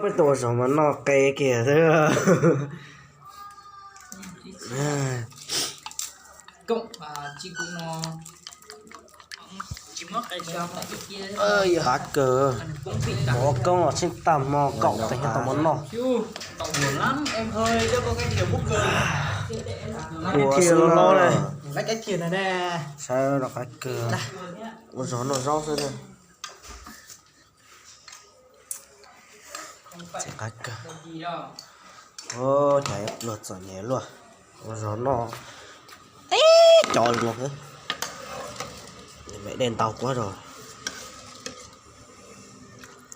Peb tuaj ua zog mas noj qe kiag xwb. Qab kawg, mov koob los tsheej tag hmo kaum teev tau mov noj. Ua xwb no, saib no qab kawg, ua zog noj zaub xwb na. Txiv qab kawg. Cas luag txom nyem luaj, ua zog noj teb cov li no xwb. Me dej ntau quab zog.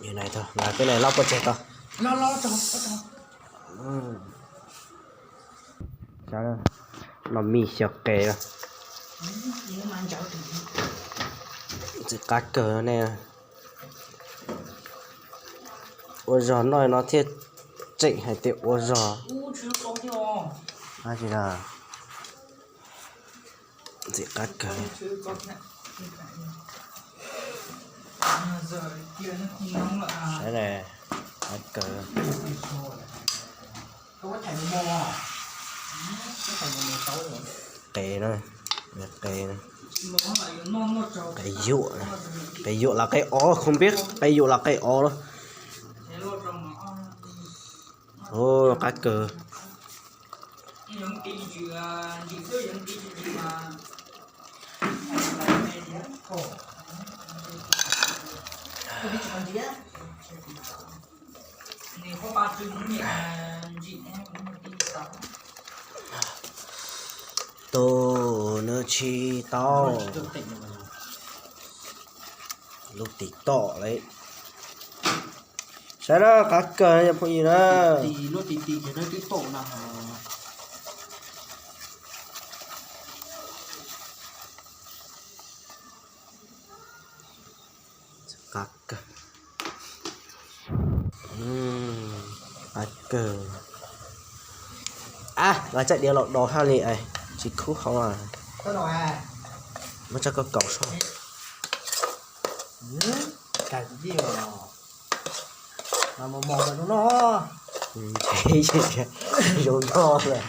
Yus nais tag, peb nais loj pob tseg tau. Noj mij xyaw qe. Txiv qab kawg nej. Ua zog noj no thiaj tseem hais tias ua zog. Txiv qab kawg. Saib ne, qab kawg. Qe na, qe, qe yuam, qe yuam los qe os, không biết qe yuam los qe os los. Qab kawg. Tus nws tsis tau lub tim tom li. Saib na, qab kawg yog phooj ywg na. Qab kawg. Qab kawg. Ab, nqa tsaj diav los do hab li, tsis khub hau. Muab tsaj koj kaus soj. Zoo no lawm.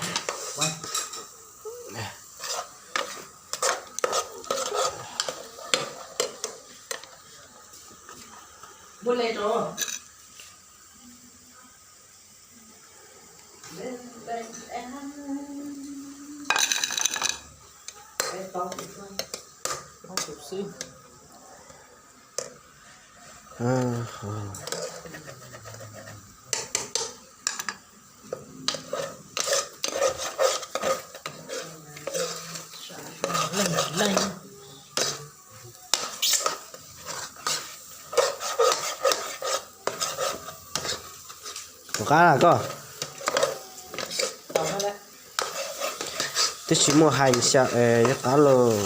Puas qab koj? Twb tsis muaj hais xya es yog qab lauj.